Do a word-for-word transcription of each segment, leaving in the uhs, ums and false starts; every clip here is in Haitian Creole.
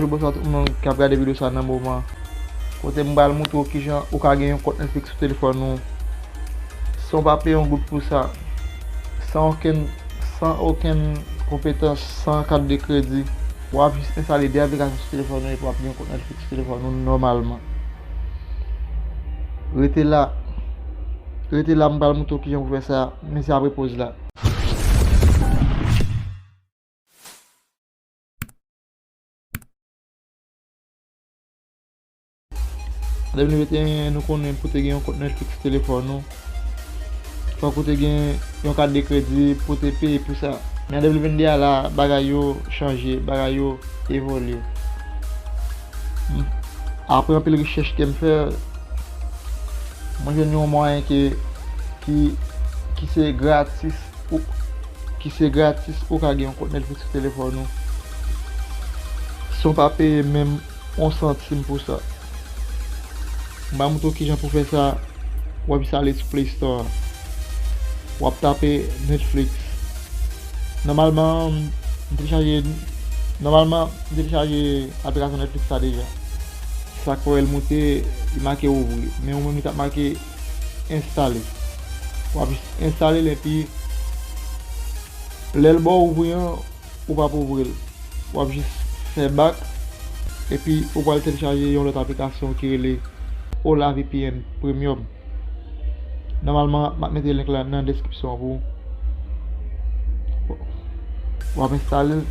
Bonswa tout moun k ap gade videyo sa nan moman. Kote m pral montre w kijan ou ka gen yon kont Netflix sou telefòn ou. San w pa peye yon goud pou sa. San okenn, san okenn konpetans, san kat de kredi. W ap jis enstale de aplikasyon sou telefòn ou epi w ap gen yon kont Netflix sou telefòn ou nòmalman. Rete la. Rete la, m pral montre w kijan pou fè sa. Men se apre poz la. An de mil venteyen, nou konnen pou te gen yon kont Netflix sou telefòn ou, fòk ou te gen yon kat de kredi pou te peye pou sa. Men an de mil vennde a la, bagay yo chanje, bagay yo evolye. Apre anpil rechèch ke m fè, mwen jwenn yon mwayen ke, ki, ki se gratis ou, ki se gratis ou ka gen yon kont Netflix sou telefòn ou san w pa peye menm yon santim pou sa. M va montre w kijan pou fè sa. W ap jis ale sou Play Store. W ap tape Netflix. Nòmalman, m telechaje, nòmalman, m telechaje aplikasyon Netflix la deja. Sa k fè w wè l moute, li make ouvri. Men ou menm, li t ap make enstale. W ap jis enstale l, epi lè l ba w ouvri an, ou p ap ouvri l. W ap jis fè back, epi ou pral telechaje yon lòt aplikasyon ki rele Ola V P N Premium. Nòmalman, m ap mete link la nan deskripsyon an pou w. W ap enstale l.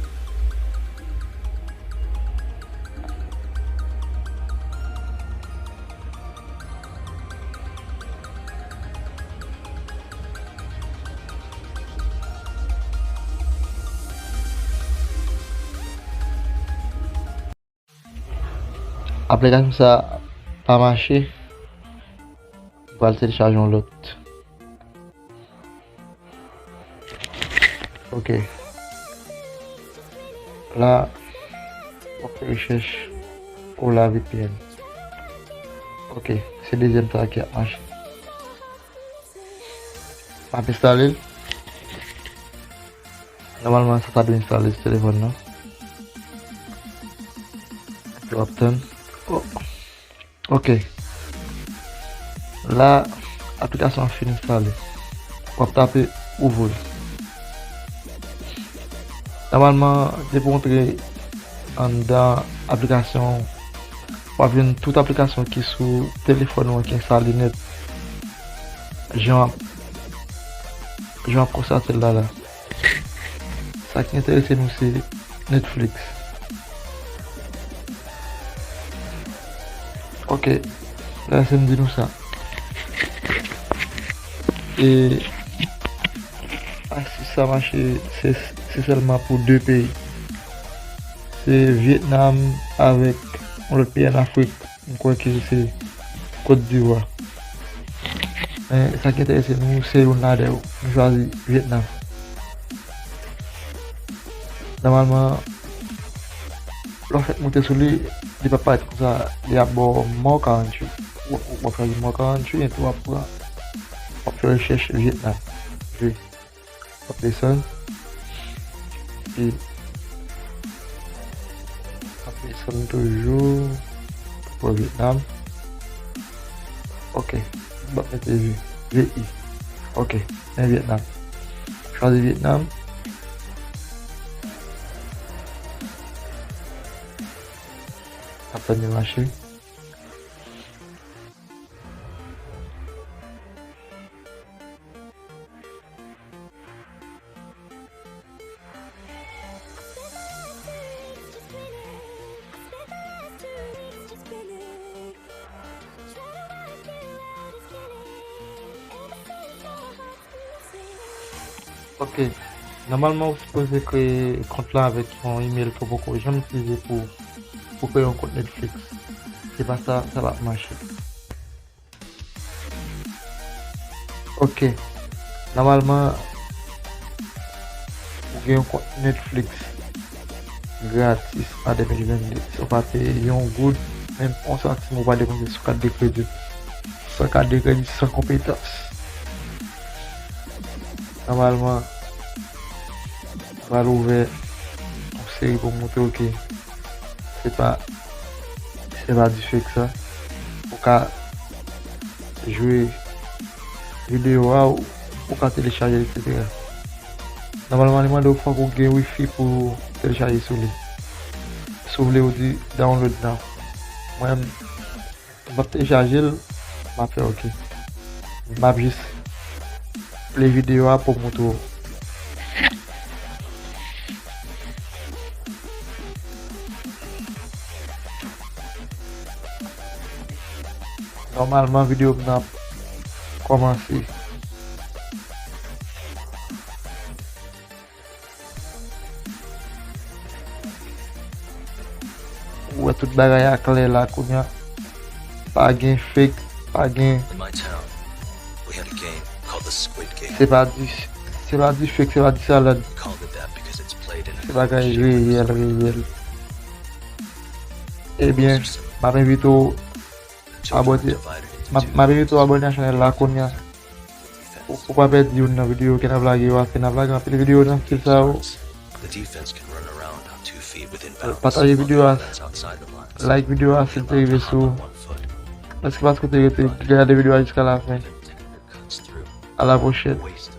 Aplikasyon sa pa mache. M pral telechaje yon lòt. Ok. La, m ap fè rechèch Ola V P N. Ok, se dezyèm sa ki ap mache. M ap enstale l. Nòmalman, sa ta dwe enstale sou telefòn nan. Epi w ap tann. Oh. Ok. La, aplikasyon an fin enstale. W ap tape ouvri. Nòmalman, depi w antre anndan aplikasyon, w ap jwenn tout aplikasyon ki sou telefòn ou an ki enstale nèt. Jan w ap, jan w ap konstate l la la. Sa ki enterese nou se Netflix. Ok, lèse m di nou sa. E, a, si sa mache, se, se sèlman pou de peyi. Se Vietnam avèk yon lòt peyi ann Afrik. M kwè ke se Kot Divwa. Men sa ki enterese nou, se youn ladan yo. Nou chwazi Vietnam. Nòmalman, lè w fèk moute sou li, li p ap parèt konsa, li ap ba w more country. W ap, w ap chwazi more country, epi w ap pran, w ap fè rechèch Vietnam. V. W ap desann. Epi, w ap desann toujou pou Vietnam. Ok. W ap mete V, V I. Ok. Men Vietnam. Chwazi Vietnam. Apèn li mache. Ok. Nòmalman, ou sipoze kreye kont la avèk yon imèl ke w poko janm itilize pou, pou kreye yon kont Netflix. Se pa sa, sa p ap mache. Ok. Nòmalman, ou gen yon kont Netflix gratis an de mil vennde. San w pa peye yon goud, menm yon santim ou pa depanse sou kat de kredi. San kat de kredi, san konpetans. Nòmalman, m pral ouvè yon seri pou m montre w ke Se pa, se pa deepfake sa. Ou ka jwe videyo a, ou, ou ka telechaje l, etsetera. Nòmalman, li mande w fòk ou gen wifi pou telechaje sou li. Si w vle, ou di download now. Mwen, m p ap telechaje l, m ap fè ok. M ap jis play videyo a pou m montre w. Nòmalman, videyo m nan ap kòmanse. Ou wè tout bagay a klè la kounye a. Pa gen fake, pa gen. In my town, we had a game called the Squid Game. Se pa di, se pa deepfake, se pa di salad. We called it that because it's played in a Se bagay reyèl, reyèl. Ebyen, m ap envite w abòne, m ap m ap envite w abòne a chanèl la kounye a. Ou ou pa pèdi youn nan videyo ke n ap lage yo, paske n ap lage anpil videyo nan stil sa yo. The defense can run around on two feet within bounds. Pataje videyo a, That's outside the lines. Like videyo a si l te rive sou ou. One foot. Mèsi paske w te rete gade videyo a jiska la fen. Cuts through. A la pwochèn. Waist